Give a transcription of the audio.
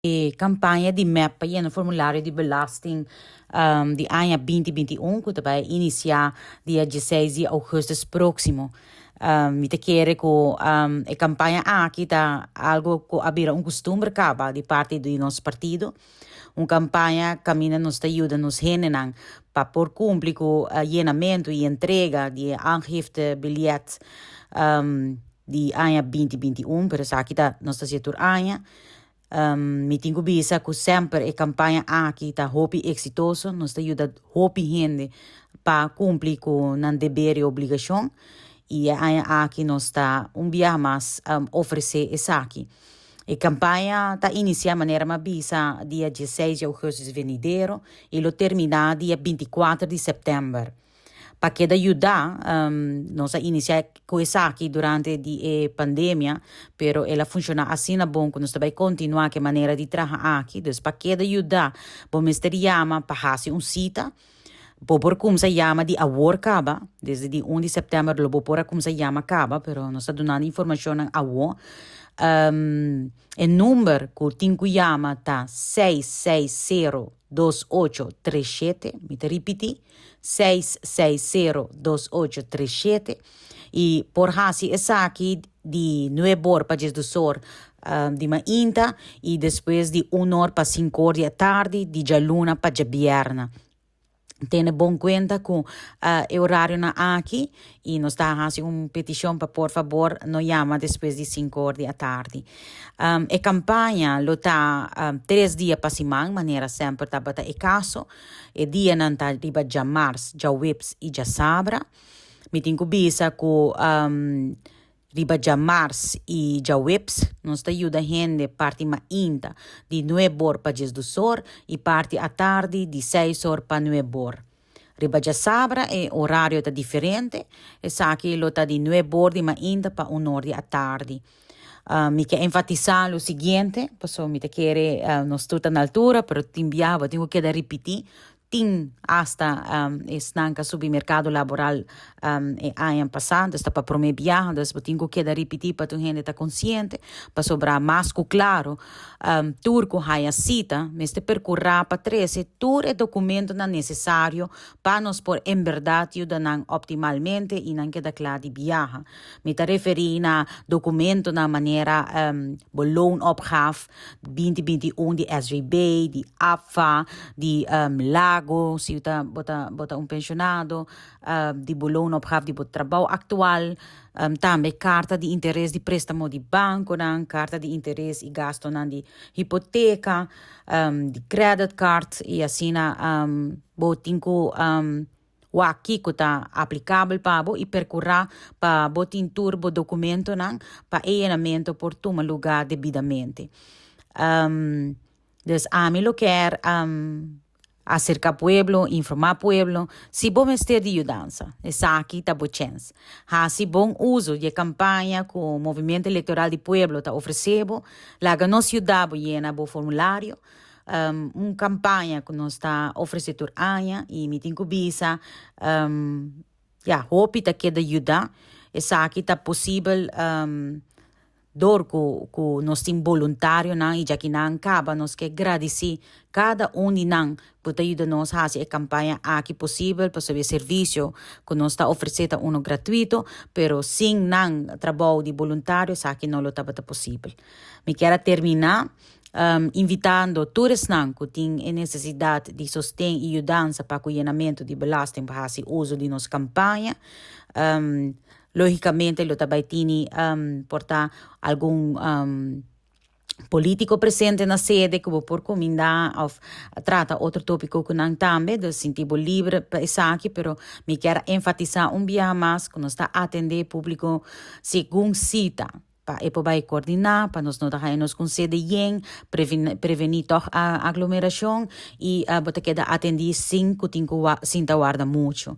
E campaña di MEP pa yena formulario di belasting di aña 2021 cu ta bay inicia dia 16 di augustus proximo. Mi ta kere cu e campaña aki ta algo cu a bira un custumber caba di parti di nos partido. Un campaña caminda nos ta yuda nos hendenan pa por cumpli cu yenamento y entrega di aangiftebiljet di aña 2021, pero esaki ta nos ta haci tur aña. Mi tin cu bisa cu semper e campaña aki ta hopi exitoso, nos ta yuda hopi hende pa cumpli cu nan deber y obligacion y e aña aki nos ta un biaha mas ofrece esaki. E campaña ta inicia, manera m'a bisa, dia 16 di augustus venidero y lo termina dia 24 di september. Pa keda yuda, nos a inicia cu esaki durante di e pandemia, pero el a funciona asina bon cu nos ta bay continua cu e manera di traha aki. Dus pa keda yuda, bo mester yama pa haci un cita. Bo por cuminsa yama di awor caba, desde di 1 di september lo bo por a cuminsa yama caba, pero nos ta dunando informacion awor. E number cu tin cu yama ta 660 2837, mi ta ripiti, 660 2837, y por haci esaki di 9 or pa 12 or di mainta y despues di 1 or pa 5 or di atardi, di dialuna pa diabierna. Tene bon cuenta cu e horarionan aki y nos ta haci un peticion pa por fabor no yama despues di 5 or di atardi. E campaña lo ta 3 dia pa siman, manera semper tabata e caso. E dianan ta riba diamars, diahuebs y diasabra. Mi tin cu bisa cu riba diamars y diahuebs nos ta yuda hende parti mainta di 9 or pa 12 or y parti atardi di 6 or pa 9 or. Riba diasabra e horario ta diferente, esaki lo ta di 9 or di mainta pa 1 or di atardi. Mi ke enfatisa lo siguiente, paso mi ta kere nos tur ta na altura, pero tin biaha bo tin cu keda ripiti. Tin hasta esnan cu a subi mercado laboral e aña pasa, dus ta pa prome biaha, dus bo tin cu keda ripiti pa tur hende ta consciente, pasobra mas cu claro, tur cu haya cita mester percura pa trece tur e documentonan necesario pa nos por en berdad yuda nan optimalmente y nan keda cla di biaha. Mi ta referi na documentonan manera bo loonopgave 2021 di SVB, di APFA, di Lago, si bo ta un pensionado, di bo loonopgave di bo trabou actual, tambe carta di interes di prestamo di banconan, carta di interes y gastonan di hipoteca, di credit card y asina bo tin cu wak kico ta aplicabel pa bo y percura pa bo tin tur bo documentonan pa e yenamento por tuma lugar debidamente. Dus ami lo kier acerca pueblo, informa pueblo, si bo mester di yudansa, esaki ta bo chance. Haci bon uso di e campaña cu Movimento Electoral di Pueblo ta ofrece bo, laga nos yuda bo yena bo formulario, un campaña cu nos ta ofrece tur aña y mi tin cu bisa, ja, hopi ta keda yuda, esaki ta posibel dor cu nos tin voluntarionan y ya cu nan caba nos ke gradici cada un di nan cu ta yuda nos haci e campaña aki posibel, pasobra e servicio cu nos ta ofrece ta uno gratuito, pero sin nan trabou di voluntario esaki no lo tabata posibel. Mi kier a termina invitando tur esnan cu tin e necesidad di sosten y yudansa pa cu yenamento di belasting pa haci uso di nos campaña. Logicamente lo ta bay tini por ta algun politico presente na sede cu bo por cuminda of trata otro topico cu nan tambe, dus sinti bo libre pa esaki, pero mi kier enfatisa un biaha mas cu nos ta atende publico segun cita, pa e por bay coordina, pa nos no ta haya nos cu sede yen, preveni toch aglomeracion y bo ta keda atendi sin cu tin cu sinta warda mucho.